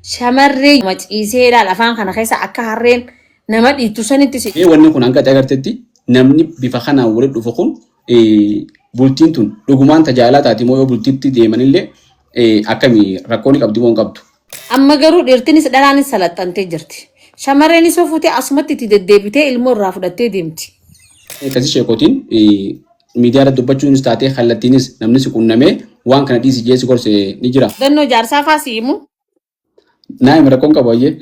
Shamarree maciisee ilaal afaan kana keessa akka harreen nama dhiittu sanitti si. Mee wanni kun hanga ati agartetti namni bifa kanaan walitti dhufu kun bultiin tun dhugumaan tajaajilaa taati moo yoo bultiitti deemanillee akkami rakkoo ni qabdi moo hin qabdu? Amma garuu dhiirtinis dhalaanis salaxxantee jirti. Shamarreenis yoo fuute asumatti itti deddeebitee ilmoo irraa fudhattee deemti. Akkasii sheekotiin miidiyaa irratti dubbachuunis taatee kallattiinis namni si qunnamee waan kana dhiisi jee si gorse ni jira. Dannoo jaarsaa faa si himu. Naa hima rakkoon qabu ayyee.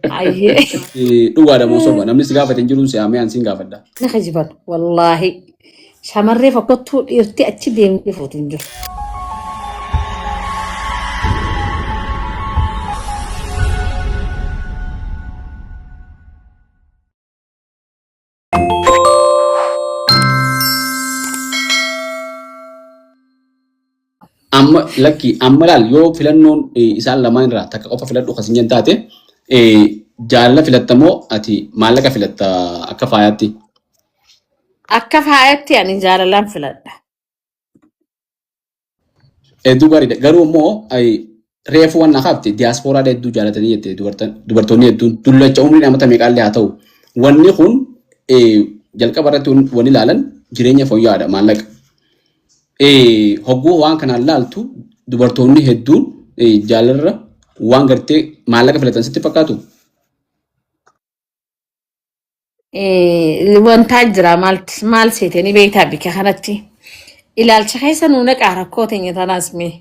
Ayyee. Dhugaadha moo soba namni si gaafate hin jiruun si haamee an siin gaafadha. Na kijiban wallaahi. Shamarree fokkottuu dhiirti achi deemtee fuutu hin jiru. Amma lakki amma laal yoo filannoon isaan lamaan irraa takka qofa filadhu kan sin taate jaalala filatta moo ati maallaqa filatta akka faayaatti? Akka faayatti ani jaalalaan filadha. Hedduu gaariidha. Garuu immoo reefu waan na kaafte diyaaspooraa hedduu jaalatanii jette dubartoonni hedduun dullacha umriin amata meeqaallee haa ta'u. Wanni kun jalqaba irratti wanni ilaalan jireenya fooyya'aadha maallaqa. Hogguu waan kanaan laaltu dubartoonni hedduun jaalarra waan gartee maallaqa filatan sitti fakkaatu. Wantaa jira maal seete ni beektaa bika kanatti. Ilaalcha keessa nuu naqaa rakkoo teenya tanaas mee.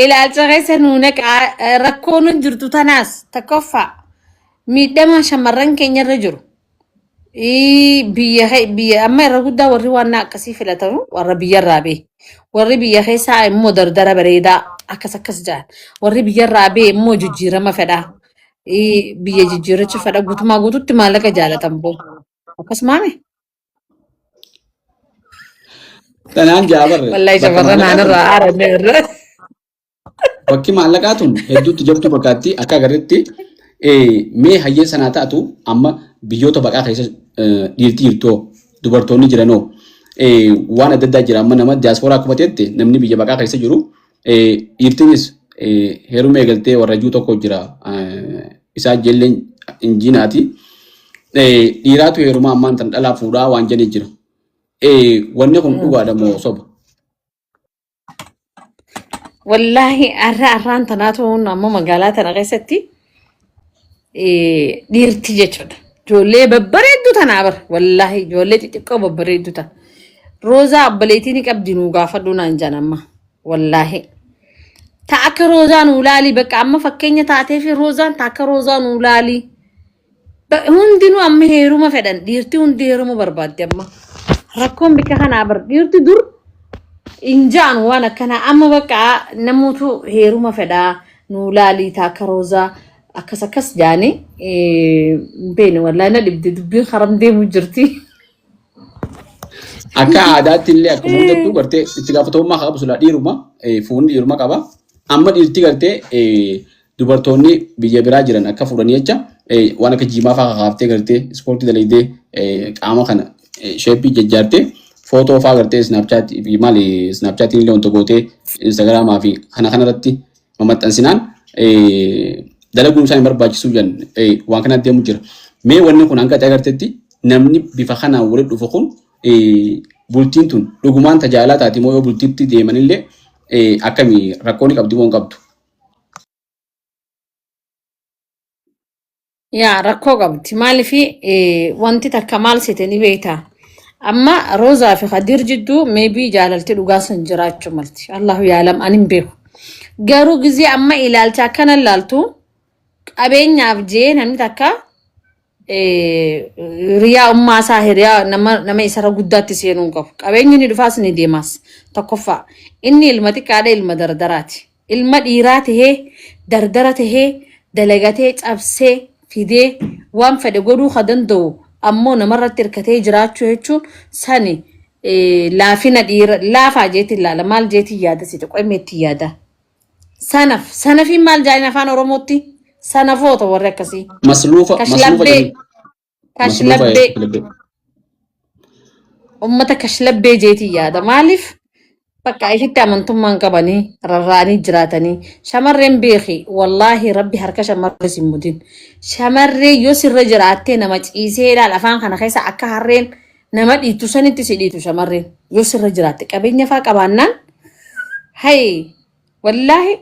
Ilaalcha keessa nuu naqaa rakkoo nu jirtu tanaas tokkoffaa miidhama shamarran keenyarra jiru. Biyya biyya amma irra guddaa warri waan akkasii filatamu warra biyyarraa bee. Warri biyya keessaa immoo dardara bareedaa akkas akkas jedhan. Warri biyyarraa bee immoo jijjiirama fedhaa. Biyya jijjiirracha fedha guutumaa guututti maallaqa jaalatan boo. Akkasumaame. Tanaan jaabarre Wallahi bakka shamarran maallaqaa tun aanarraa aaranne irra. Bakki maallaqaa tun hedduutti jabtuu fakkaatti akka agarretti mee hayyee sanaa taatu amma biyyoota baqaa keessa dhiirti jirtoo dubartoonni jiranoo waan adda addaa jira amma nama diyaaspooraa akkuma ta'etti namni biyya baqaa keessa jiru dhiirtinis heeruma eegaltee warra juu tokko jira isaa ijoolleen injiinaati dhiiraatu heerumaa ammaan tan dhalaa fuudhaa waan jedhee jira. Wanni kun dhugaadha moo soba? Wallaahi har'a har'aan tanaatu ammoo magaalaa tana keessatti dhiirti jechuudha. Ijoollee babbareedduu tanaa bara. Wallaahi ijoollee xixiqqoo babbareedduu tana. Roozaa obboleettii ni qabdi nuu gaafadhu naan jedhan amma. Wallaahi. Ta akka roozaa nuu laalii bakka amma fakkeenya taatee fi roozaan ta akka roozaa nuu laalii. Hundinuu amma heeruma fedhan dhiirti hundi heeruma barbaaddi amma. Rakkoon bikka kanaa bar dhiirti dur hin ja'an waan akkanaa amma bakka namoota heeruma fedhaa nuu laalii taakka roozaa akkas akkas jaanii hin beekne wallaahi na dhibde dubbiin haram deemu jirti. Akka aadaatti illee akkuma hundattuu gartee itti gaafatamummaa qabu silaa dhiiruma fuunni dhiiruma qaba. Amma dhiirti gartee dubartoonni biyya biraa jiran akka fuudhanii jecha waan akka jiimaa fa'aa kakaaftee gartee ispoortii dalagdee qaama kana sheeppii jajjaartee footoo fa'aa gartee isnaapchaatii fi maali isnaapchaatiin illee wanta gootee instaagiraamaa fi kana kanarratti mamaxxansinaan dalaguun isaan hin barbaachisuu jedhan waan kana deemu jira. Mee wanni kun hanga ati agartetti namni bifa kanaan walitti dhufu kun bultiin tun dhugumaan tajaajilaa taati moo yoo bultiitti deemanillee akkami rakkoo ni qabdi moo hin qabdu? Yaa rakkoo qabdi. Maaliif wanti takka maal seete ni beektaa? Amma Roozaa fi Khadiir jidduu maybe jaalalti dhugaa san jiraachuu malti. Allahu yaalam ani hin beeku. Garuu gizee amma ilaalcha akkana ilaaltu qabeenyaaf jee namni takka hiriyaa ummaa isaa hiriyaa nama nama isarra guddaatti seenuu hin qabu. Qabeenyi ni dhufaas ni deemaas. Tokkoffaa inni ilma xiqqaadha ilma dardaraati. Ilma dhiiraa tahee dardara tahee dalagatee cabsee fidee waan fedhe godhuu ka danda'u ammoo namarratti hirkatee jiraachuu jechuun sani laafina dhiira laafaa jeetiin laala maal jeetiin yaada si xiqqoo itti yaada. Sanaf sanafiin maal jaaniin afaan oromootti sanafoota warri akkasii. Masluufa masluufa Kashlabbee jedhanii. Masluufa kashlabbee kashlabbee. ummata kashlabbee jeetiin yaada maaliif Bakka ifitti amantummaan qabanii rarra'anii jiraatanii shamarreen beeki wallaahi rabbi harka shamarree sin mudin. Shamarree yoo sirra jiraattee nama ciisee ilaal afaan kana keessa akka harreen nama dhiittu sanitti si dhiitu shamarreen yoo sirra jiraatte qabeenya faa qabaannaan hay wallaahi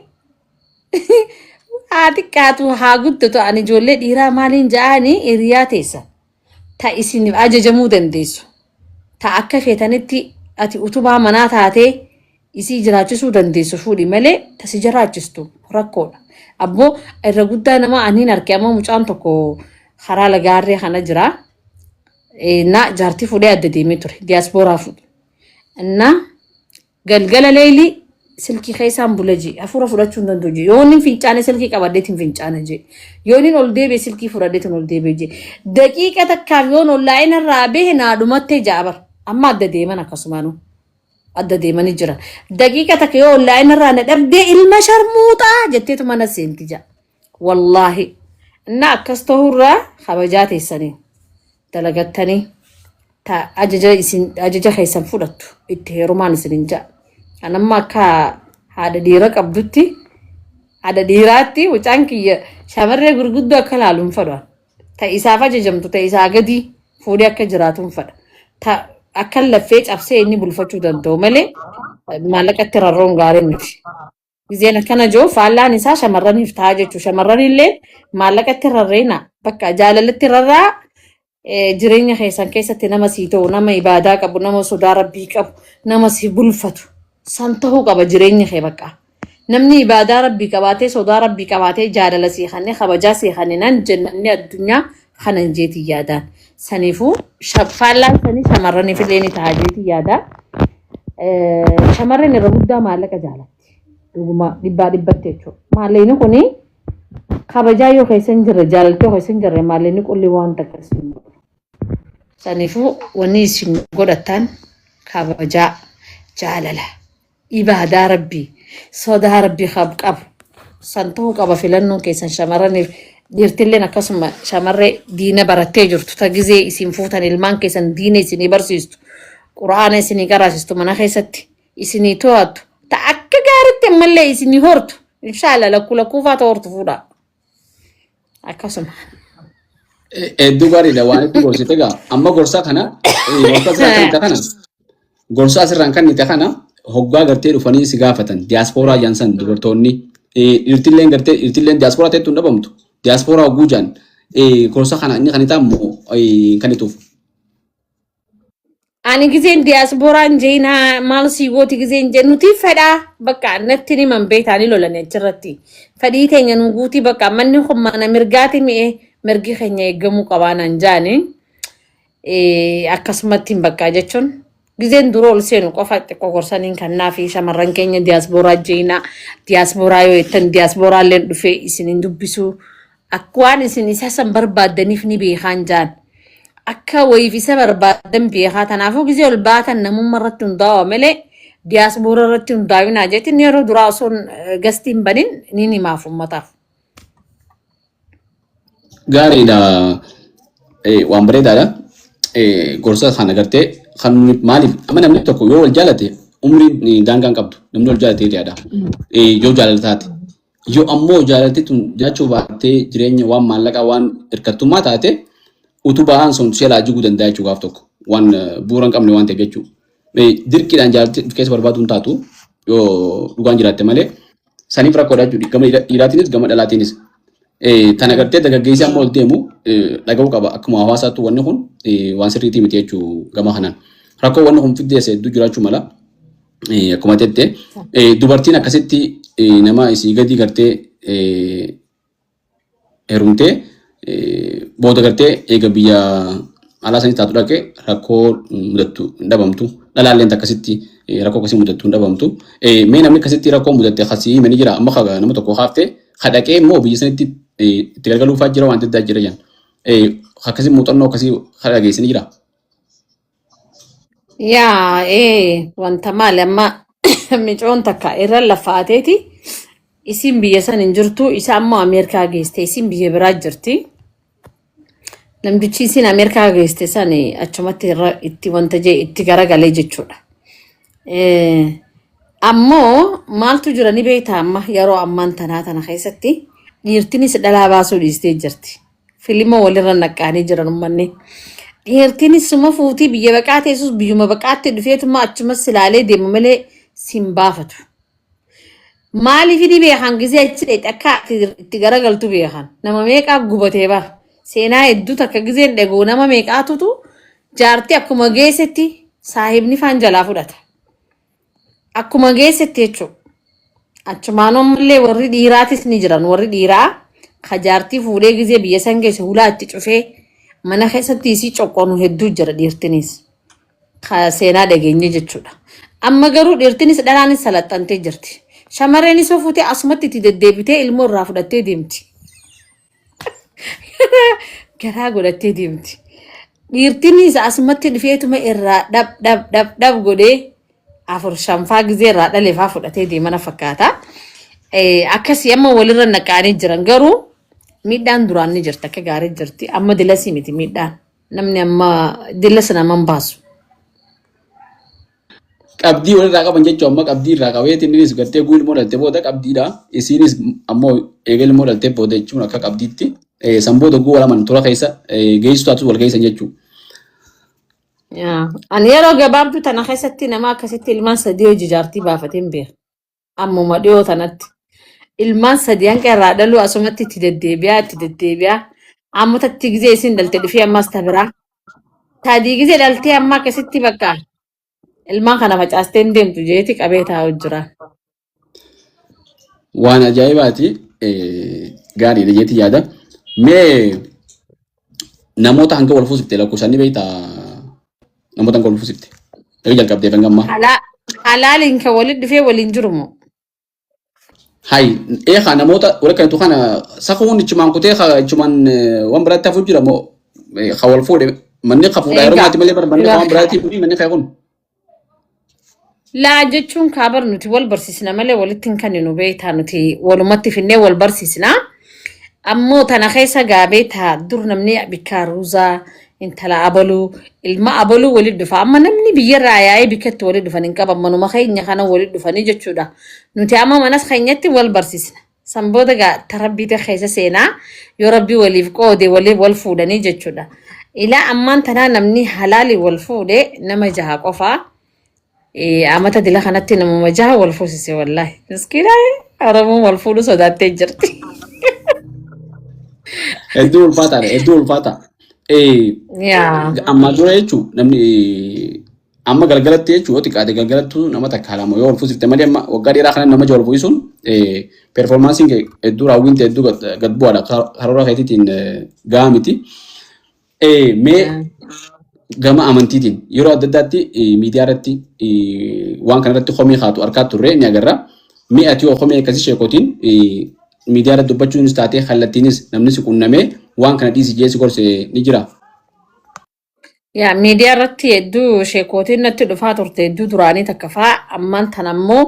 haa xiqqaatu haa guddatu ani ijoollee dhiiraa maaliin ja'anii hiriyaa teessa ta isiniif ajajamuu dandeessu ta akka feetanitti ati utubaa manaa taatee isii jiraachisuu dandeessu fuudhi malee ta si jiraachistu rakkoodha. Abboo irra guddaa nama aniin arke amma mucaan tokko karaa lagaarree kana jira. Na jaartii fuudhee adda deemee ture diyaaspooraa fuudhe. Na galgala leeylii silkii keessaan bula jee hafuura fudhachuu hin danda'u jee yoon hin fincaane silkii qabadheetiin fincaana jee yoon hin ol deebi'e silkii fudhadheetiin ol deebi'e jee daqiiqa takkaaf yoon ollaa'ina irraa bahe naa dhumattee ja'a bar amma adda deeman akkasumaanuu adda deemanii jiran daqiiqa takka yoo ollaa'ina irraa na dhabdee ilma sharmuuxaa jetteetu mana seenti ja'a wallaahi inna akkas ta'urraa kabajaa teessanii dalagattanii ta ajaja isin ajaja keessan fudhattu itti heerumaan isinin ja'a. An amma akka haadha dhiira qabdutti haadha dhiiraatti mucaan kiyya shamarree gurguddoo akka laalu hin fedhu. Ta isaaf ajajamtu ta isaa gadii fuudhee akka jiraatu hin fedha. Ta akka laffee cabsee inni bulfachuu danda'u malee maallaqatti rarra'uun gaarii miti. Gizeen akkana jiru faallaan isaa shamarraniif ta'a jechuudha. Shamarran illee maallaqatti rarreena bakka jaalalatti rarraa jireenya keessan keessatti nama sii ta'u, nama ibaadaa qabu, nama sodaa rabbii qabu, nama si bulfatu san ta'uu qaba jireenya kee bakka. Namni ibaadaa rabbii qabaatee sodaa rabbii qabaatee jaalala sii kennee kabajaa sii kenne nan jennanni addunyaa kanan jeetii yaadaan. Saniifuu faallaan sanii shamarraniif illee ni ta'a jeetii yaadaa. Shamarran irra guddaa maallaqa jaalatti. Dhuguma dhibbaa dhibbatti jechuudha. Maallaqni kuni kabajaa yoo keessa hin jirre jaalaltii yoo keessa hin jirre maallaqni qulli waan takka isin godhu. Saniifuu wanni isin godhattan kabajaa jaalala ibaadaa rabbii sodaa rabbii qabu san ta'uu qaba filannoon keessan shamarraniif dhiirtilleen akkasuma shamarree diina barattee jirtu ta gizee isin fuutan ilmaan keessan diina isinii barsiistu quraana isinii qaraasistu mana keessatti isinii to'attu ta akka gaaritti ammallee isinii hortu inshaalla lakkuu lakkuufaa ta hortu fuudhaa akkasuma. Hedduu gaariidha waan itti gorsite egaa amma gorsa kana gorsa asirraan kan itti kana gorsa asirraan kan itti kana hoggaa gartee dhufanii si gaafatan diyaaspooraa jaan san dubartoonni dhiirtilleen gartee dhiirtilleen diyaaspooraa ta'etu hin dhabamtu diyaaspooraa hogguu jaan gorsa kana inni kan itti ammoo kan ituuf. Ani gizeen diyaasbooraan jeenaa maal sii gooti gizeen jennuti fedhaa bakka natti ni man beektaanii lolani achirratti. Fedhii teenya nu guutii bakka manni kun mana mirgaati mi'e mirgi keenya eegamuu qabaa naan jaani. Akkasumatti hin bakka jechuun gizeen dura ol seenu qofa xiqqoo gorsaniin kannaa fi shamarran keenya diyaasbooraa jeenaa diyaasbooraa yoo jettan diyaasbooraalleen dhufee isin hin dubbisu akka waan isin isa san barbaaddaniif ni beekaan jaan. Akka wayiif isa barbaadan beekaa tanaafuu gizee ol baatan namummaa irratti hundaa'u malee diyaasboora irratti hundaa'inaa jechuun yeroo duraa osoo gastii hin banin ni himaaf uummataaf. Gaariidha. Waan bareedaadha. Gorsa kana gartee kan maaliif amma namni tokko yoo wal jaalate umriin daangaa hin qabdu namni wal jaalate yaada. Yoo jaalala taate. Yoo ammoo jaalalti tun jiraachuu baattee jireenya waan maallaqaa waan hirkattummaa taate utubaan sun si jalaa jiguu danda'a jechuu gaaf tokko waan bu'uura hin qabne waan ta'eef jechuu. Dirqiidhaan jaalalti keessa barbaadu hin taatu yoo dhugaan jiraatte malee saniif rakkoodha jechuudha gama dhiiraatiinis gama dhalaatiinis. Tana gartee dargaggeessi amma ol deemu dhaga'uu qaba akkuma hawaasaatti wanni kun waan sirriitii miti jechuu gama kanaan. Rakkoo wanni kun fiddeesse hedduu jiraachuu mala. Akkuma jette dubartiin akkasitti nama isii gadi gartee heerumtee booda gartee eega biyya alaa sanis taatu dhaqe rakkoo mudattu hin dhabamtu. Dhalaalleen akkasitti rakkoo akkasii mudattu hin dhabamtu. Mee namni akkasitti rakkoo mudatte kasii hime ni jira amma nama tokko kaaftee kadhaqee immoo biyya sanitti itti gargaluufaa jira waan adda addaa jira jan. Akkasii muuxannoo akkasii kadhageessi ni jira. Yaa wanta maali amma micoon takka irra lafaateeti isin biyya san hin jirtu isa ammoo Ameerikaa geeste isin biyya biraa jirti. Namtichi isin Ameerikaa geeste san achumatti irra itti wanta jee itti garagalee jechuudha. Ammoo maaltu jira ni beektaa amma yeroo ammaan tanaa tana keessatti dhiirtinis dhalaa baasuu dhiistee jirti. Filima walirra naqqaanii jiran uummanni. Dhiirtinis suma fuutii biyya baqaa teessus biyyuma baqaatti dhufeetuma achumas silaalee deema malee sin baafatu. Maaliif ni beekan gisee achi dheexe akka ati itti garagaltu beekan. Nama meeqaa gubatee bara. Seenaa hedduu takka giseen dhagoo nama meeqaatutu jaartii akkuma geessetti saahibni faan jalaa fudhata. Akkuma geessetti jechuudha. Achumaan ammallee warri dhiiraatis ni jiran. Warri dhiiraa ka jaartii fuudhee gisee biyya san geesse hulaa itti cufee mana keessatti isii coqqonu hedduu jira dhiirtinis. Ka seenaa dhageenye jechuudha. Amma garuu dhiirtinis dhalaanis salaxxantee jirti. Shamarreenis yoo fuutee asumatti itti deddeebitee ilmoo irraa fudhattee deemti. Garaa godhattee deemti. Dhiirtinis asumatti dhufeetuma irraa dhab dhab dhab dhab godhee afur shanfaa gizee irraa dhaleefaa fudhatee deemana fakkaata. Akkasii amma walirra naqaanii jiran garuu miidhaan duraan ni jirti akka gaarii jirti. Amma dilasii miti miidhaan. Namni amma dilas nama hin baasu. Qabdii walirraa qaban jechuun amma qabdii irraa qabeeti innis gartee guu ilmoo dhalte booda qabdiidha. Isiinis ammoo eega ilmoo dhaltee booda jechuun akka qabdiitti san booda guu walaman tura keessa geessu taatu wal geessan jechuudha. Yaa. Ani yeroo gabaabduu tana keessatti nama akkasitti ilmaan sadii hojii jaartii baafatee hin beeku. Ammuma dhiyoo tanatti. Ilmaan sadii hanga irraa dhaluu asumatti itti deddeebi'aa itti deddeebi'aa. Amma tatti gizee isin dhalte dhufee ammas ta biraa. Sadii gizee dhaltee amma akkasitti bakka ilmaan kana facaastee hin deemtu jeeti qabee taa'u jira. Waan ajaa'ibaati. Gaariidha jeeti yaada. Mee namoota hanga wal fuusifte lakkoofsaan ni beektaa? Namoota hanga wal fuusifte. Eega jalqabdee hanga ammaa. Halaaliin kan walitti dhufee waliin jiru moo? Hay, eekaa namoota wal kanatu kana sakuun ichumaan kutee ichumaan waan biraatti hafuu jira moo ka wal fuudhe manni ka fuudhaa yeroo Egaa maati malee bara manni ka waan biraatti manni ka kun. Laa jechuun kaabar nuti wal barsiisna malee walitti hin kenninu beektaa nuti walumatti finnee wal barsiisna. Ammoo tana keessa gaa beektaa dur namni bikkaa ruuzaa intala abaluu ilma abaluu walitti dhufa. Amma namni biyyarraa yaa'ee bikkatti walitti dhufan hin qaban manuma keenya kana walitti dhufanii jechuudha. Nuti amma manas keenyatti wal barsiisna. San booda gaa ta rabbiiti keessa seenaa yoo rabbii waliif qoode waliif wal fuudhanii jechuudha. Ilaa ammaan tanaa namni halaali wal fuudhe nama jaha qofaa. Amata dila kanatti namuma jaha wal fuusise wallaahi. Miskiina Oromoon wal fuudhu sodaattee jirti. Hedduu ulfaataadha hedduu ulfaata. Yaa. Ammaa dura jechuun namni amma galgalatti jechuun yoo xiqqaate galgalattu nama takka lama yoo wal fuusifte malee amma waggaa dheeraa kana nama wal fuusisuun performaansiin kee hedduu raawwiin ta'e hedduu gad bu'aadha karoora keetiitiin gahaa miti. Mee gama amantiitiin yeroo adda addaatti miidiyaa irratti waan kana irratti komii kaatu argaa turre ni agarra. Mee ati yoo komii akkasii sheekotiin miidiyaa irratti dubbachuunis taatee kallattiinis namni si qunnamee waan kana dhiisi jee si gorse ni jira. Yaa miidiyaa irratti hedduu sheekootiin natti dhufaa turte hedduu duraanii takka faa ammaan tan ammoo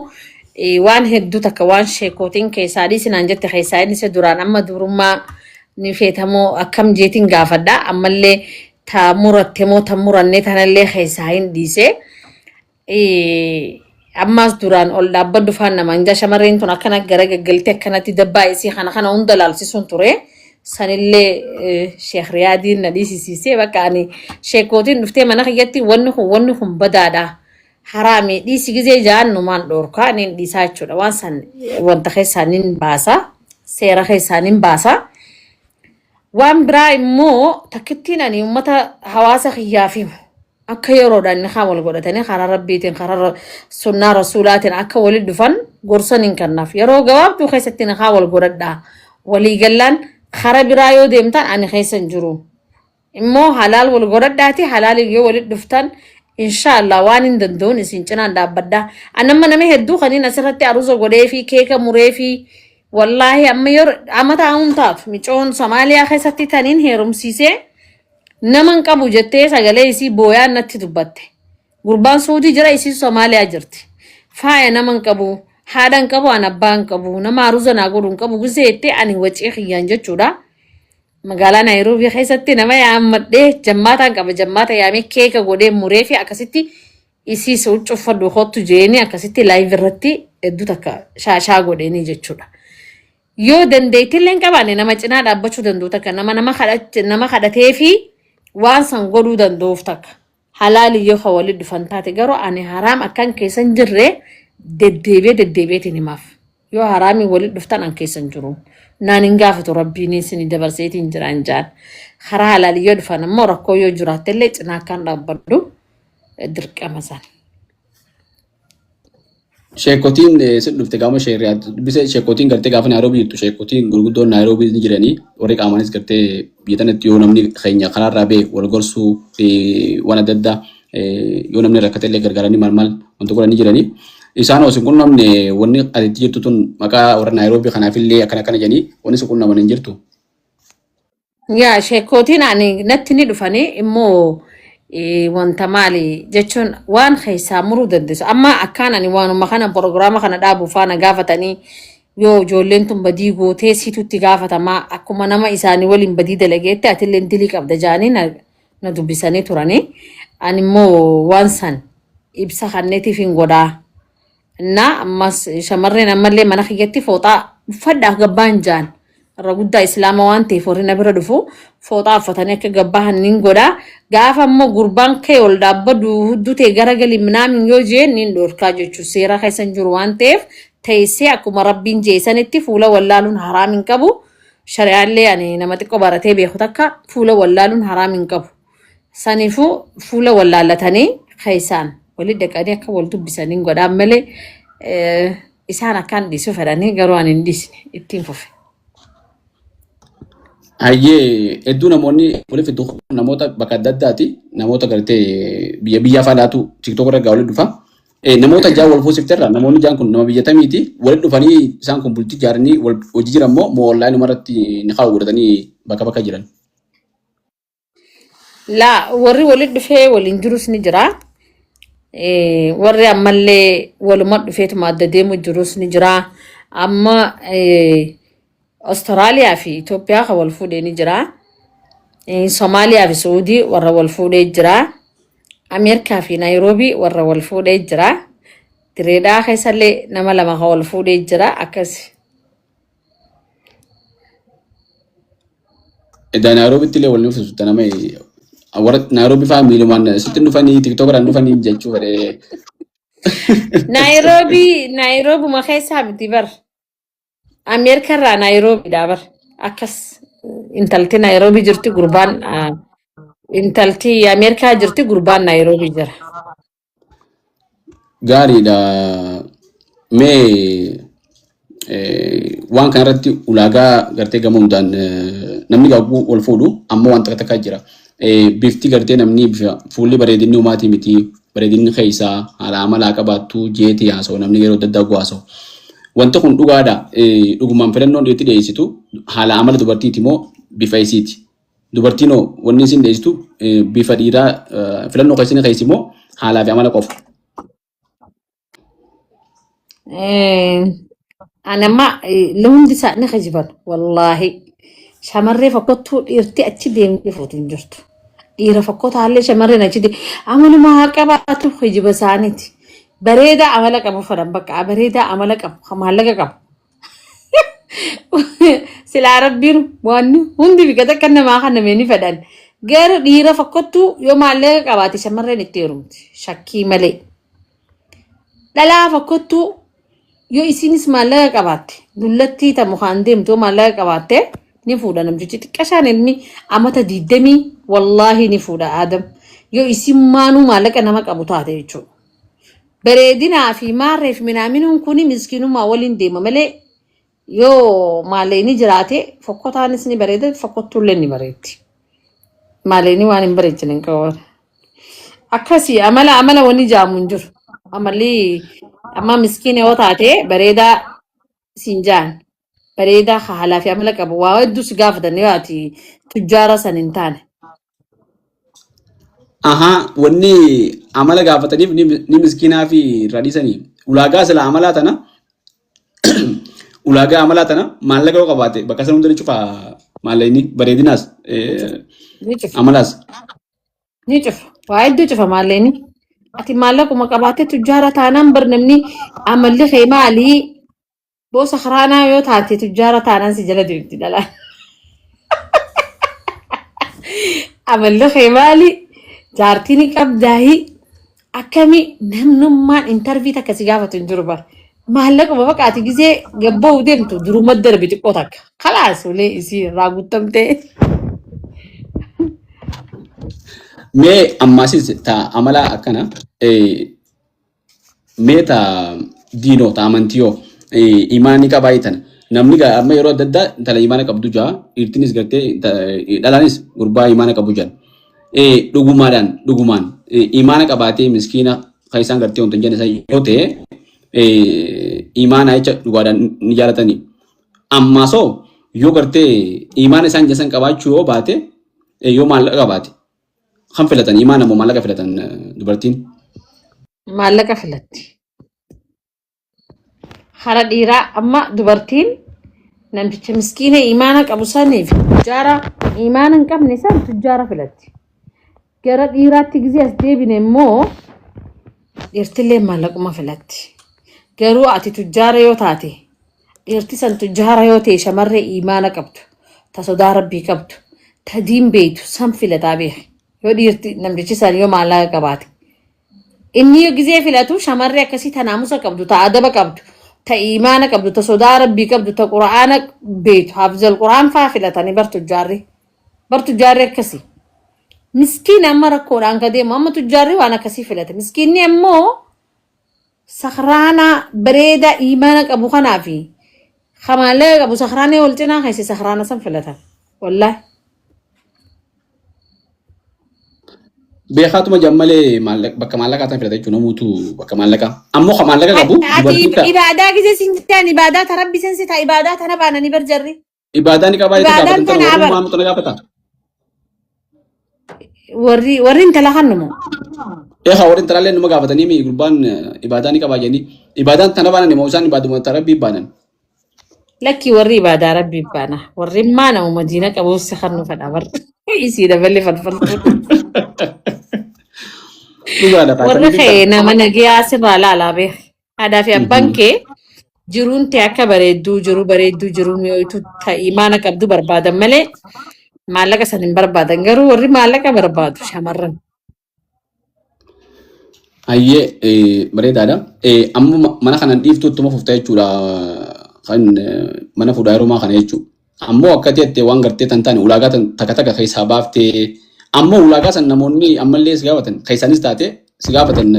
waan hedduu takka waan sheekootiin keessaa dhiisinaan jette keessaa inni isa duraan amma durummaa ni feetamoo akkam jeetiin gaafadha ammallee ta muratte moo ta murannee tanallee keessaa hin dhiise. Ammaas duraan ol dhaabbadhu faan namaan jaa shamarreen tun akkana gara gaggaltee akkanatti dabbaa isii kana kana hunda laalsisuun ture. Sanillee Sheekh Riyaadiin na dhiisisiisee bakka ani sheekootiin dhuftee mana kiyyatti wanni kun wanni kun badaadha. Haraami dhiisi gizee jaan numaan dhoorkaa niin dhiisaa jechuudha. Waan san wanta keessaa nin baasa. Seera keessaa nin baasa. Waan biraa immoo takkittiin ani uummata hawaasa kiyyaaf himu. Akka yeroodhaan nikaa wal godhatanii karaa rabbiitiin karaa sunnaa rasuulaatiin akka walitti dhufan gorsan hin kennaaf. Yeroo gabaabduu keessatti nikaa wal godhadhaa. Walii gallaan karaa biraa yoo deemtan ani keessa hin jiru. Immoo halaal wal godhadhaati halaal yoo walitti dhuftan inshaallah waan hin danda'uun isin cinaan dhaabbadha. Ani amma nama hedduu kaniin asirratti aruuza godhee fi keeka muree fi wallaahi amma yeroo amma taa'uun taatu micoon Somaaliyaa keessatti taniin heerumsiisee nama hin qabu jettee sagalee isii booyaan natti dubbatte. Gurbaan Suudii jira isiin Somaaliyaa jirti. Faaya nama hin qabu, haadha hin qabu, an abbaa hin qabu, nama aruuza naa godhu hin qabu gisee jettee ani wacii kiyyaan jechuudha. Magaalaa Naayiroobii keessatti nama yaammadhee jammaataan qaba jammaata yaamee keeka godhee muree fi akkasitti Isiis huccuu uffadhu kottu jeeni akkasitti live irratti hedduu takka shaashaa godheeni jechuudha. Yoo dandeettii illee hin qabaanne nama cinaa dhaabbachuu danda'u takka nama nama kadhatee fi waan san godhuu danda'uuf takka. Halaali yoo ka walitti dhufan taate garuu ani haraam akkan keessa hin jirre deddeebi'ee deddeebi'eetiin himaaf. Yoo haraamiin walitti dhuftan an keessa hin jiru. Naan hin gaafatu rabbiin isin dabarseetiin jiraan jaan. Karaa halaali yoo dhufan ammoo rakkoo yoo jiraatte illee cinaa akkaan dhaabbadhu dirqama sana. Sheekotiin sin dhufte gaafa sheeriyaa dubbise sheekotiin gartee gaafa Naayiroobii jirtu sheekotiin gurguddoon Naayiroobii ni jiranii warri qaamaanis gartee biyya tanatti yoo namni keenya karaarraa ba'e wal gorsuu fi waan adda addaa yoo namni rakkate illee gargaaranii maal maal wanta godhanii jiranii. Isaan osoo hin qunnamne wanni ati itti jirtu tun maqaa warra Naayiroobii kanaaf illee akkana akkana jedhanii wanni si qunnaman hin jirtu. Yaa sheekootiin ani natti ni dhufanii immoo wanta maali jechuun waan keessaa muruu dandeessu. Amma akkaan ani waanuma kana proogiraama kana dhaabu faana gaafatanii yoo ijoolleen tun badii gootee situ itti gaafatamaa akkuma nama isaanii waliin badii dalageetti atillee dilii qabda jaanii na dubbisanii turanii. Ani immoo waan san ibsa kanneetiif hin godhaa. Innaa ammas shamarreen ammallee mana kiyyatti fooxaa uffadhaa gabbaan jaan. Irra guddaa islaama waan ta'eef warri na bira dhufu fooxaa uffatanii akka gabbaahan nin godha. Gaafa immoo gurbaan kee ol dhaabbadhu hudduu ta'e garagali minaamin yoo jeen nin dhorkaa jechuudha. Seera keessa hin jiru waan ta'eef teessee akkuma rabbiin jee sanitti fuula wallaaluun haraam hin qabu. Shari'aallee ani nama xiqqoo baratee beeku takka fuula wallaaluun haraam hin qabu. Saniifuu fuula wallaallatanii keessaan wali dhaqanii akka wal dubbisanii godhaan malee isaan akkaan dhiisuu fedhanii garuu ani hin dhiisne ittiin fufe. Hayyee hedduu namoonni waliif hedduu namoota bakka adda addaati namoota gartee biyya biyya afaan laatu tiktok irra walitti dhufa. Namoota jaan wal fuusifterra namoonni jaan kun nama biyya tamiiti walitti dhufanii isaan kun bultii ijaaranii wal hojii jiran moo moo onlaayinuma irratti ni kaa'u godhatanii bakka bakka jiran. Laa warri walitti dhufee waliin jirus ni jira. Warri ammallee waluma dhufeetuma adda deemu jirus ni jira. Amma Austraaliyaa fi Itoophiyaa kan wal fuudhee ni jira. Somaaliyaa fi Suudii warra wal fuudhee jira. Ameerikaa fi Naayiroobii warra wal fuudhee jira. Direedhaa keessallee nama lama kan wal fuudhee jira. Akkasi. Edaa Naayiroobitti illee wal nuufisuutta nama warra Naayiroobii fa'aa miilumaan sitti hin dhufanii tiktookaraan dhufanii jechuu fedhee. Naayiroobii Naayiroobuma keessaa miti bar. Ameerikarraa Naayiroobiidha bar. Akkas intalti Naayiroobii jirti gurbaan intalti Ameerikaa jirti gurbaan Naayiroobii jira. Gaariidha. Mee waan kana irratti ulaagaa gartee gama hundaan namni gaaguu wal fuudhu ammoo waan takka takkaa jira. Bifti gartee namni bifa fuulli bareedinni umaatii miti bareedinni keessaa haala amalaa qabaattu jeetii haasa'u namni yeroo adda addaa haasa'u. Wanti kun dhugaadha. Dhugumaan filannoon dhiirti dhiyeessitu haala amala dubartiiti moo bifa isiiti? Dubartiin hoo wanni isin dheessitu bifa dhiiraa filannoo keessanii keessi moo haalaa fi amala qofa? Ani amma hundi isaa ni kijiban wallaahi. Shamarree fokkottuu dhiirti achi deemtee fuutu hin jirtu. Dhiira fokkotaallee shamarreen achi deemte amaluma haa qabaatu kijiba isaaniiti. Bareedaa amala qabu fedhan bakka bareedaa amala qabu maallaqa qabu. Silaa rabbiin waan hundi bika takka namaa kanname ni fedhan. Garuu dhiira fokkottuu yoo maallaqa qabaate shamarreen itti heerumti. Shakkii malee. Dhalaa fokkottuu yoo isiinis maallaqa qabaatte dullattii ta mukaan deemtu yoo maallaqa qabaatte ni fuudha namtichi xiqqashaan ilmi amata diidamii wallaahi ni fuudha Aadam. Yoo isiin maanuu maallaqa nama qabu taate jechuudha. Bareedinaa fi maarree fi minaaminuun kuni miskiinummaa waliin deema malee yoo maallaqni jiraate fokkotaanis ni bareeda fokkottuullee ni bareeddi. Maallaqni waan hin bareechine hin qabu. Akkasii amala amala wanni jaamu hin jiru. Amalli amma miskiina yoo taate bareedaa siin jaan bareedaa haalaa fi amala qabu waa hedduu si gaafatan yoo ati tujjaara san hin taane. Ahaa, wanni amala gaafataniif ni miskiinaa fi irraa dhiisanii. Ulaagaa sila amalaa tana ulaagaa amalaa tana maallaqa yoo qabaate bakka sana hunda ni cufa maallaqni bareedinaas Ni cufa. amalaas. Ni cufa. Waa hedduu cufa maallaqni. Ati maallaquma qabaattee tujjaara taanaan bar namni amalli kee maalii boosa karaanaa yoo taate tujjaara taanaan si jala deemti dhalaan. Amalli kee maali? Jaartii ni qabdaayi? Akkami namnummaan intarvii takka si gaafatu hin jiru bar. Maallaquma baqa ati gizee gabba'uu deemtu duruma darbi xiqqoo takka. Kalaas ulee isii irraa guuttamtee. Mee ammaasis ta amala akkana mee ta diinoo ta amantiyoo imaanni qabaa tana namni amma yeroo adda addaa intala imaana qabdu jaa dhiirtinis gartee dhalaanis gurbaa imaana qabu jaan dhugumaadhaan dhugumaan imaana qabaatee miskiina kan isaan gartee wanta hin jenne san yoo ta'e imaana jecha dhugaadhaan ni jaalatanii. Ammaa soo yoo gartee imaana isaan jesan qabaachuu yoo baate yoo maallaqa qabaate kan filatan imaana moo maallaqa filatan dubartiin? Maallaqa filatti. Hara dhiiraa amma dubartiin namticha miskiina imaana qabu saniif tujjaara imaana hin qabne san tujjaara filatti. Gara dhiiraatti gizee as deebine immoo dhiirtillee maallaquma filatti. Garuu ati tujjaara yoo taate dhiirti san tujjaara yoo ta'e shamarree imaana qabdu ta sodaa rabbii qabdu ta diin beeytu san filataa beeki. Yoo dhiirti namtichi san yoo maallaqa qabaate. Inni yoo gizee filatu shamarree akkasii ta naamusa qabdu, ta adaba qabdu, ta iimaana qabdu, ta sodaa rabbii qabdu, ta qura'aana beektu, hafizal qura'aan faa filatanii bar tujjaarri. Bar tujjaarri akkasii. Miskiin amma rakkoodhaan ka deemu amma tujjaarri waan akkasii filate. Miskiinni ammoo sakhraana bareedaa iimaana qabu kanaa fi kamaallaqa qabu sakhraana wal cinaa keessa sakhraana san filatan. Wallaahi. Beekaatuma jedhan malee bakka maallaqaa tan filata jechuun namuutu bakka maallaqaa. Ammoo kan maallaqa qabu Ati dubartiin ta ibaadaa gizee sin jedhan ibaadaa ta rabbi sen si ta ibaadaa tana baananii bar jarri. Ibaadaa ni qabaa jettee Ibaadaan gaafatan tana tana abar. warrummaa tana gaafata. Warri intala kannumo. Eegaa warri intalaallee numa gaafatanii mi gurbaan ibaadaa ni qabaa jedhanii ibaadaan tana baanan immoo isaan ibaaduma ta rabbii baanan. Lakki warri ibaadaa rabbi baana. Warri immaa nama madiina qabuuf si kannu fedha bar. Isii daballee falfaltuu. Dhugaadha Warri kaasanii kee nama nagayaa sirraa laalaa beek. Haadhaa fi abbaan kee jiruun tee akka bareedduu jiruu bareedduu jiruu mi'ooytu ta imaana qabdu barbaadan malee maallaqa san hin barbaadan. Garuu warri maallaqa barbaadu shamarran. Hayyee bareedaadha. Amma mana kanan dhiiftuu ittuma fufta jechuudha. Kan mana fuudhaa heerumaa kana jechuudha. Ammoo akka jettee waan gartee tan taane ulaagaa tan takka takka keessaa baaftee ammoo ulaagaa san namoonni ammallee si gaafatan keessaanis taate si gaafatan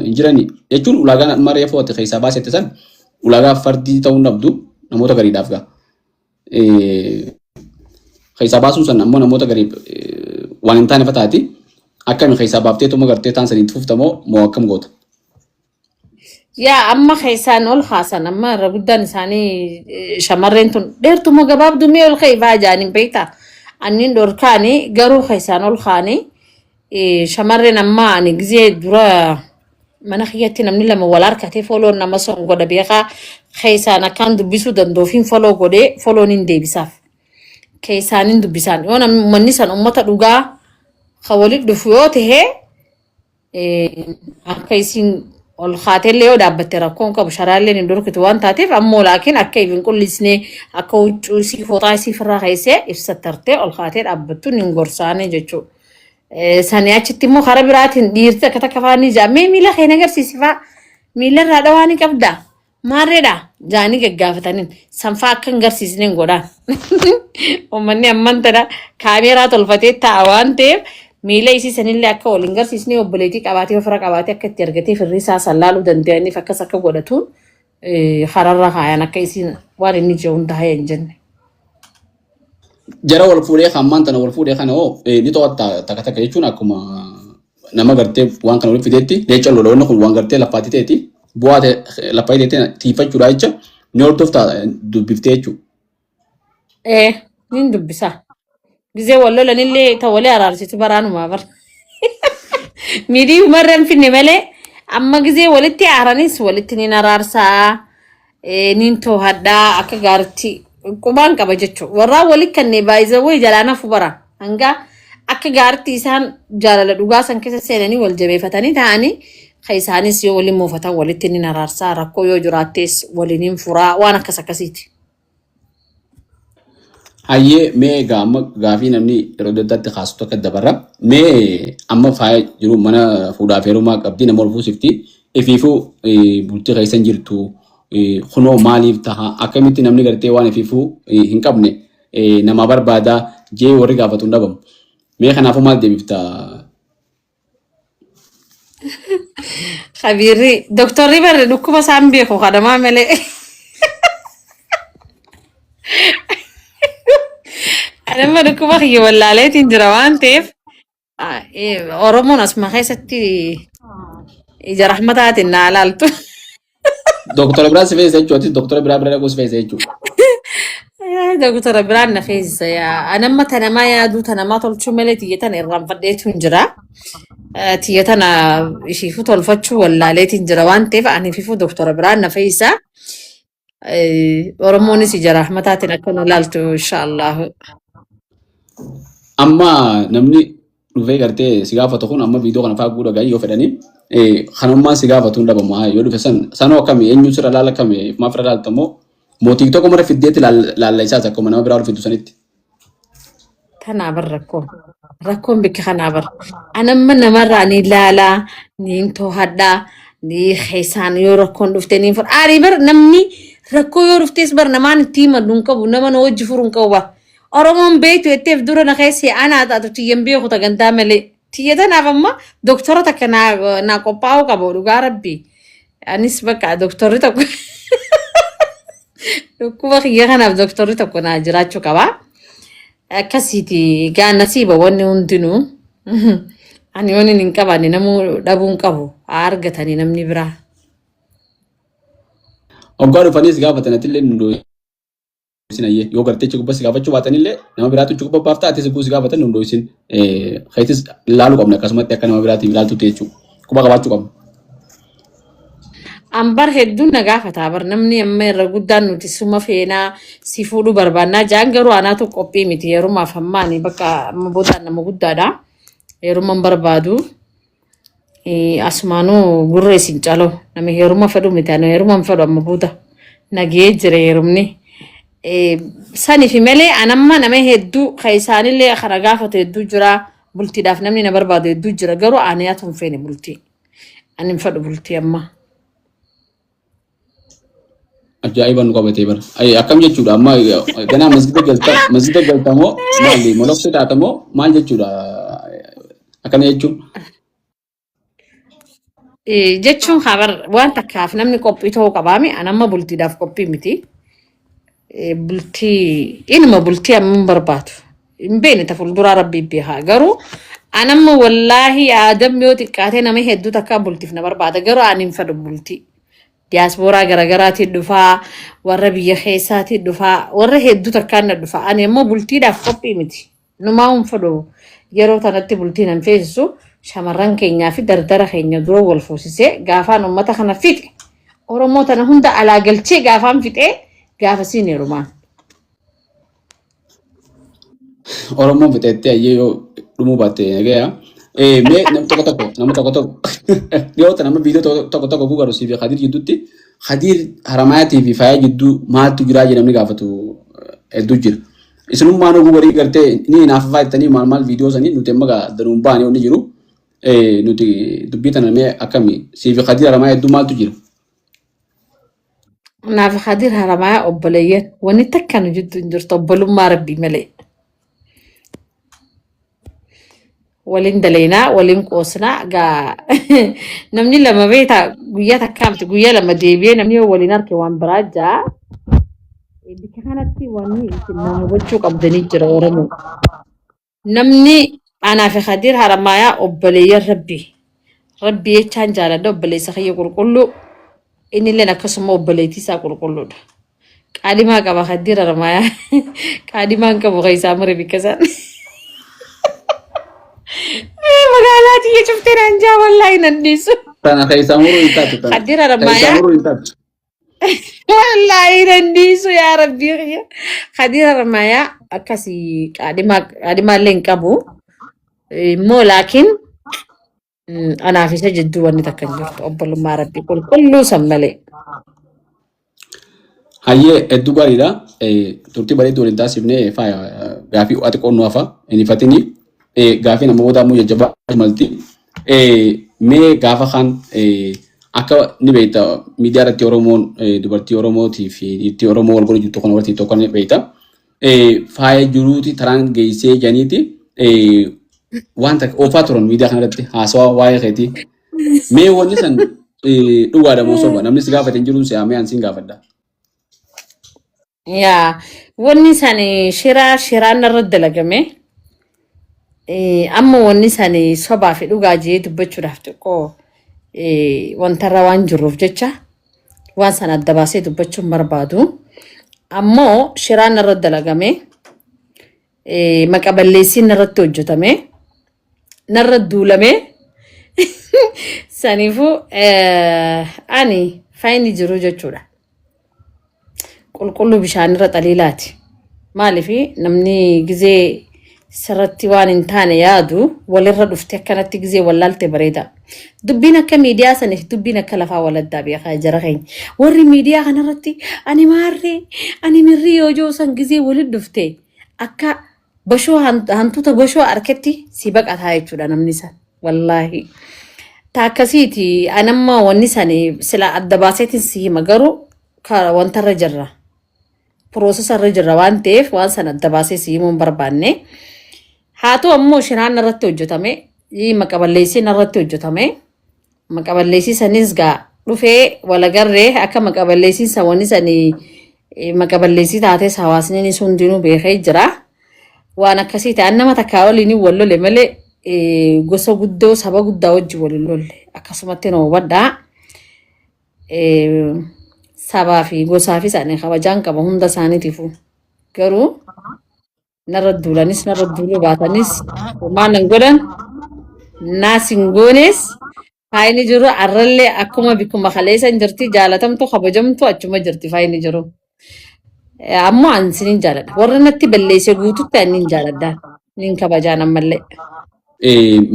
hin jirani jechuun ulaagaan amma reefu ati keessaa baasette san ulaagaa fardii ta'uu hin dhabdu namoota gariidhaaf gaa. Keessaa baasuun san ammoo namoota gariif waan hin taane fataati. Akkami keessaa baaftee tuma gartee taan saniin fufta moo moo akkam goota? Yaa amma keessaan ol kaasan amma irra guddaan isaanii shamarreen tun dheertu moo gabaabduu mee ol ka'ii fa'aa jaaniin beektaa? Anniin dhorkaani garuu keessaan ol kaanii shamarreen amma ani gizee dura mana kiyyatti namni lama wal harkatee foloon nama son godha beekaa keessaan akkaan dubbisuu danda'uufiin foloo godhee foloon hin deebisaaf. Keessaan hin dubbisaan yoo namni uummanni san uummata dhugaa kan walitti dhufu yoo ta'e akka isiin ol kaateellee yoo dhaabbatte rakkoon qabu sharaalleen hin dhorkitu waan taateef ammoo laakiin akka if hin qullisne akka huccuu isii fooxaa isii firraa keessee ibsattartee ol kaatee dhaabbattu hin gorsaane jechuudha. Sanii achitti immoo karaa biraatiin dhiirti akka takka fa'aa ni ja'a mee miila kee na agarsiisi fa'aa miilarraa dhawaa ni qabdaa. Maarreedha jaanii gaggaafataniin sanfaa akka hin garsiisne hin godhaan. Uummanni amman tana kaameeraa tolfatee taa'a waan ta'eef miila isii sanillee akka wal hin garsiisne obboleettii qabaatee ofirra qabaatee akka itti argatee firri isaa san laaluu danda'aniif akkas akka godhatuun kararra kaayan akka isiin waan inni jiru hunda haya hin jenne. Jara wal fuudhee kan ammaan tana wal fuudhee kana hoo ni to'atta takka takka jechuun akkuma nama gartee waan kana walitti fideetti leenca lola wanni kun waan gartee lafaatti ta'eeti bu'aa ta'e lafaatti ta'eeti tiifachuudha jecha ni hordofta dubbiftee jechuudha. Ee nin dubbisa. Gizee wal lolanillee ta walii araarsitu baraanumaa bara. Miidhii umarra hin finne malee amma gizee walitti aaranis walitti nin araarsaa. Nin toohadhaa akka gaaritti qubaan qaba jechuudha. Warraa wali kannee baay'izawwee jalaa nafu bara. Hanga Akka gaaritti isaan jaalala dhugaa san keessa seenanii wal jabeeffatanii ta'anii kan isaanis yoo waliin muufatan walitti ni araarsaa rakkoo yoo jiraattees waliin hin furaa waan akkas akkasiiti. Hayyee mee egaa amma gaafii namni yeroo adda addaatti kaasu tokko dabarra. Mee amma faaya jiru mana fuudhaaf heerumaa qabdi nama ol fuusifti. Ifiifuu bultii keessa hin jirtu. Kunoo maaliif taha akkamitti namni gartee waan ifiifuu hin qabne namaa barbaada jee warri gaafatu hin dhabamu. Mee kanaafuu maal deebifta? Kabiirri doktorri barre dhukkuba isaan beeku kadhamaa malee. Ani amma dhukkuba kiyya wallaaleetiin jira waan ta'eef Oromoon asuma keessatti ija rahmataatiin naa laaltu. Doktora biraa si feesisa jechuudha. Atis doktora biraa bira dhaquu si feesisa jechuudha. Doktora biraan na feesisa yaa. Ani amma tanamaa yaaduu tanamaa tolchuu malee tiyya tana irraanfadheetu hin jira. Tiyya tana ishiifuu tolfachuu wallaaleetiin jira waan ta'eef ani ififuu doktora biraan na feesisa. Oromoonis ija rahmataatiin akka nu laaltu inshaallah. Amma namni dhufee gartee si gaafatu kun amma viidiyoo kana fa'aa guudha ga'ii yoo fedhanii kanummaan si gaafatu hin dhabamu. Haa, yoo dhufe san sanoo akkami eenyu sirra laala akkami maaf irra laalta immoo mootii tokko mara fiddeetti laalla isaas akkuma nama biraa ol fiddu sanitti. Tanaa bar rakkoon. Rakkoon bikka kanaa bar. Anamma namarraa ni laalaa, ni to'adhaa, ni keessaan yoo rakkoon dhufte ni fura. Ani bar namni rakkoo yoo dhuftes bar namaan itti himadhu hin qabu, nama na wajji furu hin qabu bar. Oromoon beektu jetteef dura na keessa anaa taatu tiyyan beeku tagantaa malee. Tiyya tanaaf amma doktora takka naa qophaa'uu qaba dhugaa rabbi. Anis bakka doktorri tokko dhukkuba kiyya kanaaf doktorri tokko naa jiraachuu qaba. Akkasiiti gaa nasiiba wanni hundinuu. Ani waan hin qabaanne namuu dhabuu hin qabu. Haa argatanii namni biraa. Hoggaa dhufaniis gaafatan atillee nu dho'isin ayyee yoo gartee achi gubbaa si gaafachuu baatanillee nama biraatu achi gubbaa baafta atis gubbaa si gaafatan nu dho'isin. Keetis ilaaluu qabna akkasumatti akka nama biraatiif ilaaltutti jechuudha. Quba qabaachuu qabna. Ambar hedduun na gaafata bar namni amma irra guddaan nuti suma feenaa si fuudhuu barbaannaa jaan garuu anaatu qophii miti heerumaaf amma ani bakka amma boodaan nama guddaadha heeruma hin barbaadu Asumaanuu gurra isin calo nama heeruma fedhu miti ani heeruma hin fedhu amma booda nagee jira heerumni. Sanifi malee anamma nama hedduu kan isaanillee kana gaafatu hedduu jira bultiidhaaf namni na barbaadu hedduu jira garuu ani atu hin feene bultii. Ani hin fedhu bultii amma. Ajaa'iba nu qabatee bara. Ay, akkam jechuudha amma ganaa masgida galta masgida galta moo maali moloksee taata moo maal jechuudha akkana jechuun. Jechuun habar waan takkaaf namni qophii ta'uu qabaami ani amma bultiidhaaf qophii miti. Bultii inuma bultii amma hin barbaadu. Hin beekne ta fuulduraa rabbii beekaa garuu ani amma wallaahi aadam yoo xiqqaatee nama hedduu takkaa bultiif na barbaada garuu ani hin fedhu bultii. Diyaaspooraa garaagaraatiin dhufaa warra biyya keessaatiin dhufaa warra hedduu takkaan na dhufa ani ammoo bultiidhaaf qophii miti. Numaa hin fedhu yeroo tanatti bultii nan feesisu shamarran keenyaa fi dardara keenya dura wal fuusisee gaafaan uummata kana fixe Oromoo tana hunda alaa galchee gaafaan fixee gaafa siin heerumaan. Oromoon fixeettee ayyee yoo dhumuu baatte nagaya. Mee nam tokko tokko nama tokko tokko dhiyoota nama viidiyoo tokko tokko tokko gugaru siif Khadiir jidduutti Khadiir Haramaayatii fi Faayaa jidduu maaltu jiraa jedhamni gaafatu hedduu jira. Isinummaan oguu garii gartee ni hinaaffaa jettanii maal maal viidiyoo sanii nuti amma gaa danuun baanee wanni jiru nuti dubbii tana mee akkami siif Khadiir Haramayaa hedduu maaltu jira? Naaf Khadiir Haramayaa obboleeyyan wanni takka nu jidduu hin jirtu obbolummaa rabbii malee. Waliin dalaynaa waliin qoosnaa gaa namni lama beektaa guyyaa takkaa miti guyyaa lama deebi'ee namni yoo waliin arge waan biraa jaa. Bikka kanatti wanni isin nama hubachuu qabdanii jira Oromoo. Namni anaa fi Khadiir Haramaayaa obboleeyyan rabbii. Rabbii jechaan jaaladha obboleessa kiyya qulqulluu. Innilleen akkasuma obboleettii isaa qulqulluudha. Qaadhimaa qaba Khadiir Haramaayaa. Qaadhimaan qabu kan isaa mure bikka isaan. Magaalaa tiyya cuftee naan jaa wallaahi nan dhiisu. Tana keessaa muruu hin taatu tana. Khadiir Keessaa Haramaayaa muruu hin taatu. Wallaahi nan dhiisu yaa rabbii kiyya. Khadiir Haramaayaa akkasii qaadhimaa qaadhimaallee hin qabu. Immoo laakiin anaaf isa jidduu wanni takka hin jirtu obbolummaa rabbii qulqulluu san malee. Hayyee hedduu gaariidha. Turtii bareedduu waliin taasifnee faaya gaafii ati qonnoo hafa hin ifatini. Gaafii nama booda ammoo jajjabaa malti. Mee gaafa kaan akka ni beekta miidiyaa irratti Oromoon dubartii Oromootii fi dhiirtii Oromoo wal godhu jirtu kana warti tokko ni beekta. Faaya jiruuti taraan geessee janiiti waan takka oofaa turan miidiyaa kanarratti haasawaa waa'ee keetii. Mee wanni san dhugaadha moo soba? Namni si gaafate hin jiruun si haamee an siin gaafadha. Yaa wanni san shiraa shiraan irra dalagame. Amma wanni san sobaa fi dhugaa jee dubbachuudhaaf xiqqoo wantarra waan jirruuf jecha waan san adda baasee dubbachuun barbaadu. Ammoo shiraan irra dalagame maqa balleessiin irratti hojjetame narra duulame saniifuu ani faayini jiru jechuudha. Qulqulluu bishaanirra xaliilaati. Maaliif namni gizee sirratti waan hin taane yaadu walirra dhufte akkanatti gizee wallaalte bareeda. Dubbiin akka miidiyaa saniif dubbiin akka lafaa waladdaa beekaa jara keenya. Warri miidiyaa kanarratti ani maarree ani mirrii yoo jiru san gizee walitti dhufte akka bashoo hantuuta bashoo harkatti si baqataa jechuudha namni san. Wallaahi. Ta akkasiiti anamma wanni sani sila adda baaseetiin si hima garuu wantarra jirra. Process irra jirra waan ta'eef waan sana adda baasee si himuu hin barbaanne. Haa ta'u ammoo shiraan irratti hojjetame, maqa balleessiin irratti hojjetame. Maqa balleessii sanis gaa dhufee walagarree akka maqa balleessiin san wanni sanii maqa balleessii taates hawaasni hundinuu beekee jira. Waan akkasii ta'an nama takkaa waliin wal lole malee gosa guddoo saba guddaa wajjin wal hin lolle akkasumatti na hubadhaa. Sabaa fi gosaa fi isaanii kabajaan qaba hunda isaaniitiifuu. Garuu narra duulanis narra duuluu baatanis homaa nan godhan naas hin goones faayini jiru arrallee akkuma bikkuma kaleessa hin jirti jaalatamtu kabajamtu achuma jirti faayini jiru. Ammoo ani isinin jaaladha. Warra natti balleesse guututti ani nin jaaladha. Nin kabajaan ammallee.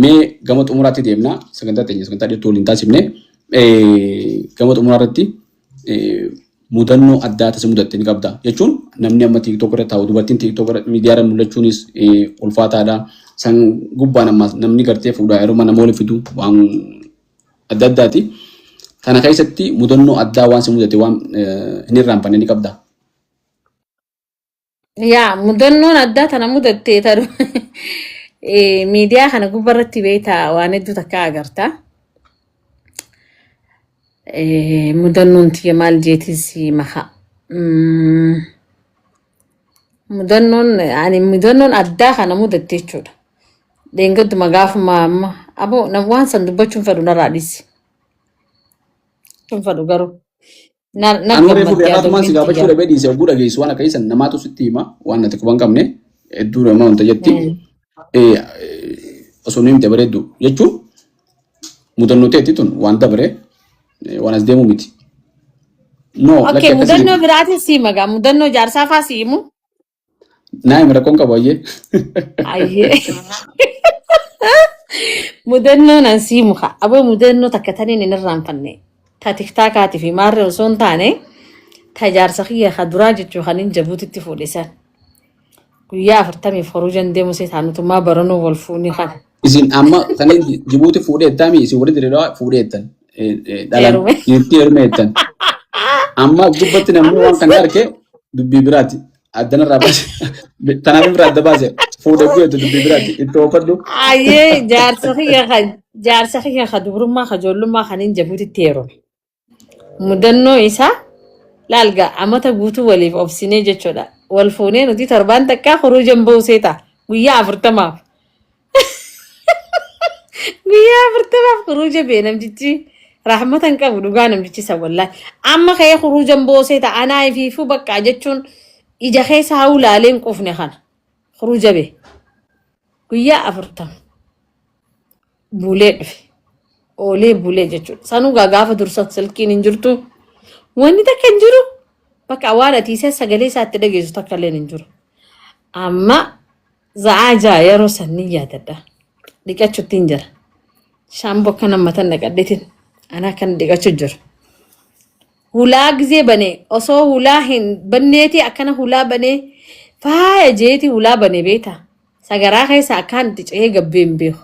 Mee gama xumuraatti deemna. Sagantaa teenya sagantaa dheertuu waliin taasifne. Gama xumuraa irratti mudannoo addaa tasa mudatte ni qabda. Jechuun namni amma TikTok irra taa'u dubartiin TikTok irra miidiyaa irra mul'achuunis ulfaataadha. San gubbaan ammas namni gartee fuudhaa yeroo nama waliin fidu waan adda addaati. Kana keessatti mudannoo addaa waan si mudate waan hin irraanfanne ni qabda. Yaa mudannoon addaa tana mudattee taru miidiyaa kana gubbarratti beektaa waan hedduu takka agarta. Mudannoon tiyya maal jeetiin si maka. Mudannoon ani mudannoon addaa kana mudatte jechuudha. Dheengadduma gaafuma amma aboo waan san dubbachuun fedhu narraa dhiisi. Hin fedhu garuu. Na na Anuu reefu gammadde beekaatumaan si adabbiin gaafachuu tiyya. dhabee dhiise oguu dhageessu waan akkasii san namaatu sitti hima waan nati quban qabne hedduu nama wanta jetti. Osoo nu himte bareeddu jechuun mudannoo teetti tun waan dabre waan as deemu miti. No Okay, lakki akkasii mudannoo biraatiin sii magaa mudannoo jaarsaa faa sii himu. Naa himi rakkoon qabu ayyee. Ayyee. Mudannoo nan sii muka. Aboo mudannoo takka taniin hin irraanfanne. Ta tiktaakaatii fi maarree osoo hin taane ta jaarsa kiyya ka duraa jechuu kan hin jabuutitti fuudhe san. Guyyaa 40f horuu jandeemu see taanutummaa baranuu wal fuunii kana. Isin amma kanneen Jibuuti fuudhee jettaami isin warri Dirreedawaa fuudhee jettan dhalan Heerume. dhiirti heerume jettan. Amma gubbatti namni waan kana arge dubbii biraati. Addanarraa baase tanaaf biraa adda baase fuudhee guyyatu dubbii biraati itti oofadhu. Ayyee jaarsa kiyya ka dubrummaa ka ijoollummaa kan hin Jibuutitti heerume. Mudannoo isaa laalga amata guutuu waliif obsinee jechuudha. Wal fuunee nuti torbaan takkaa huruujan ba'uu ta'a. Guyyaa 40f. Guyyaa 40f huruuja bee namtichi rahmata hin qabu dhugaa namtichi isa wallaahi. Amma ka'ee huruujan ba'uu ta'a. Anaa ifiifuu bakka jechuun ija keessa haa ulaalee hin quufne kana. Huruuja bee. Guyyaa 40. Bulee dhufe. Oolee bulee jechuudha. Sanuu gaa gaafa dursa silkiin hin jirtu. Wanni takka hin jiru. Bakka waan ati isa sagalee isaatti dhageessu takka illee hin jiru. Amma za'aa 6 yeroo san ni yaadadha. Dhiqachuuttiin jira. Shaamboo akkana matan naqadheetiin anaa kan dhiqachuu jiru. Hulaa gizee bane osoo hulaa hin banneeti akkana hulaa banee faaya jeeti hulaa bane beeta. Sagaraa keessa akkaan itti ce'ee gabbee hin beeku.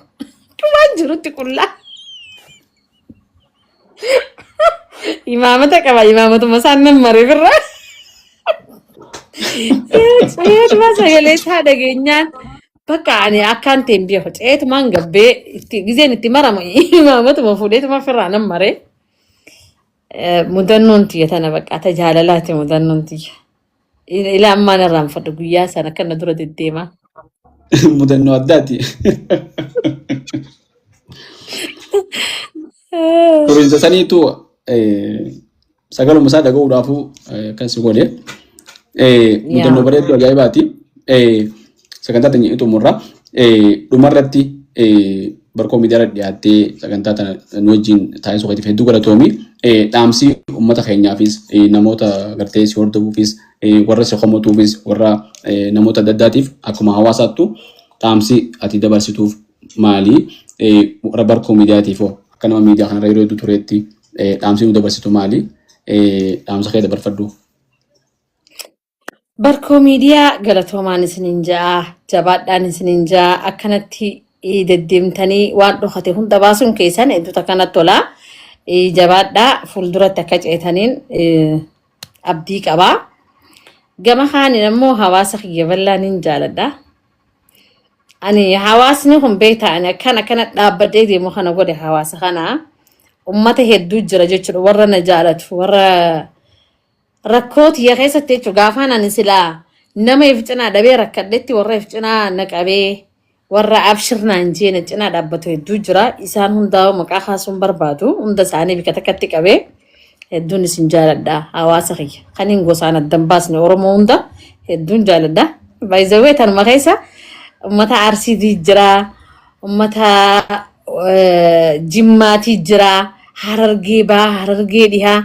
Dhumaan jirutti qullaa. Imaamata qaba imaamatuma isaan nan maree birra. Ce'eetuma sagalee isaa dhageenyaan bakka ani akkaan ta'e hin beeku. Ce'eetumaan gabbee itti gizeen itti maramu imaamatuma fuudheetuma ofirraa nan maree. Mudannoon tiyya tana bakka ata jaalalaati mudannoon tiyya. Ila ammaan irraanfadhu guyyaa sana akkana dura deddeemaa. Mudannoo addaati. Turiinsa saniitu sagaluma isaa dhaga'uudhaafuu kan si godhe. Mudannoo bareedduu ajaa'ibaati. Sagantaa teenya xumurra. Dhumarratti barkoo miidiyaarra dhiyaattee sagantaa tana nu wajjin taasisuu keetiif hedduu galatoomi. Dhaamsi uummata keenyaafis namoota gartee si hordofuufis warra si komatuufis warra namoota adda addaatiif akkuma hawaasaattu dhaamsi ati dabarsituuf maali? Warra barkoo miidiyaatiif hoo akka nama miidiyaa kanarra yeroo hedduu tureetti dhaamsi nu dabarsitu maali? Dhaamsa kee dabarfadhu. Barkoo miidiyaa galatoomaan isiniin ja'a jabaadhaan isiniin ja'a akkanatti deddeemtanii waan dhokate hunda baasuun keessan hedduuta kanatti tola. Jabaadhaa fuulduratti akka ceetaniin abdii qabaa. Gama kaaniin ammoo hawaasa kiyya bal'aa nin jaaladha. Ani hawaasni kun beektaa ani akkan akkana dhaabbadhee deemu kana godhe hawaasa kana ummata hedduu jira jechuudha warra na jaalatu warra Rakkoo tiyya keessatti jechuun gaafaan ani silaa nama if cinaa dhabee rakkadhetti warra if cinaa na qabee warra abshir naan jee na cinaa dhaabbatu hedduu jira. Isaan hundaa'u maqaa kaasuun barbaadu. Hunda isaanii bika takkatti qabee hedduun isin jaaladha. Hawaasa kiyya. Kan hin gosaan adda hin baasne Oromoo hunda hedduun jaaladha. By the way tanuma keessa uummata Arsiitii jira, uummata Jimmaatii jira, Harargee bahaa, Harargee dhihaa.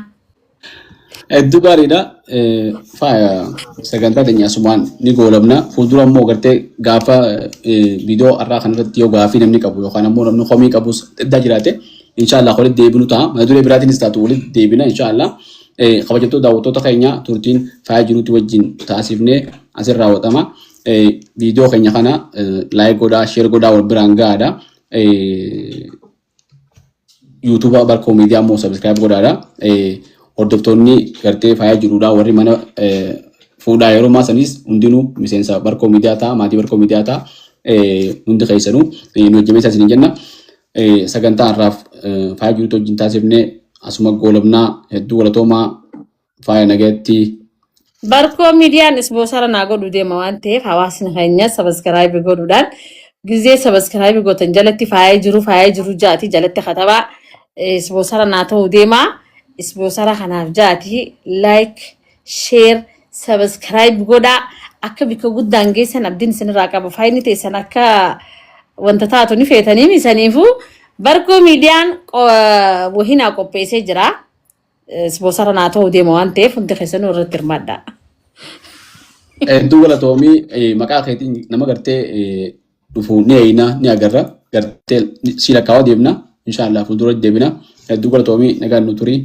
Hedduu gaariidha. Faaya sagantaa teenya asumaan ni goolabna. Fuuldura immoo gartee gaafa viidiyoo har'aa kanarratti yoo gaafii namni qabu yookaan ammoo namni komii qabus addaa jiraate inshaallah walitti deebinu ta'a. Mata duree biraatiinis taatu walitti deebina inshaallah. Kabajamtoota daawwattoota keenya turtiin faaya jiruuti wajjin taasifnee asirraa raawwatama. Viidiyoo keenya kana laayik godhaa, sheer godhaa wal biraan gahaadha. YouTube Barkoo Miidiyaa immoo subscribe godhaadha. Hordoftoonni gartee faaya jiruudha warri mana fuudhaa yeroo ammaa sanis hundinuu miseensa Barkoo Miidiyaa ta'a maatii Barkoo Miidiyaa ta'a. Hundi keessanuu nu jajjabeessaa isiniin jenna. Sagantaa har'aaf faaya jiruutti wajjin taasifne asuma goolabnaa hedduu galatoomaa Faaya nagayatti. Barkoo miidiyaan ispoosara naa godhu deema waan ta'eef hawaasni keenya sabaskiraayibii godhuudhaan gizee sabaskiraayibii gootan jalatti faaya jiru faaya jiru jaati jalatti katabaa ispoosara naa ta'uu deema ispoosara kanaaf jaati laayik sheer sabaskiraayib godhaa akka bikka guddaan geessan abdiin isinirraa qaba faayini teessan akka wanta taatu ni feetanii misaniifuu barkoo miidiyaan wahinaa qopheessee jira. Ispoonsara naa ta'uu deema waan ta'eef hundi keessanuu irratti hirmaadhaa. Hedduu galatoomii maqaa keetiin nama gartee dhufu ni eeyna ni agarra gartee si lakkaawaa deemna inshaallah fuuldura deebina hedduu galatoomii nagaan nu turii.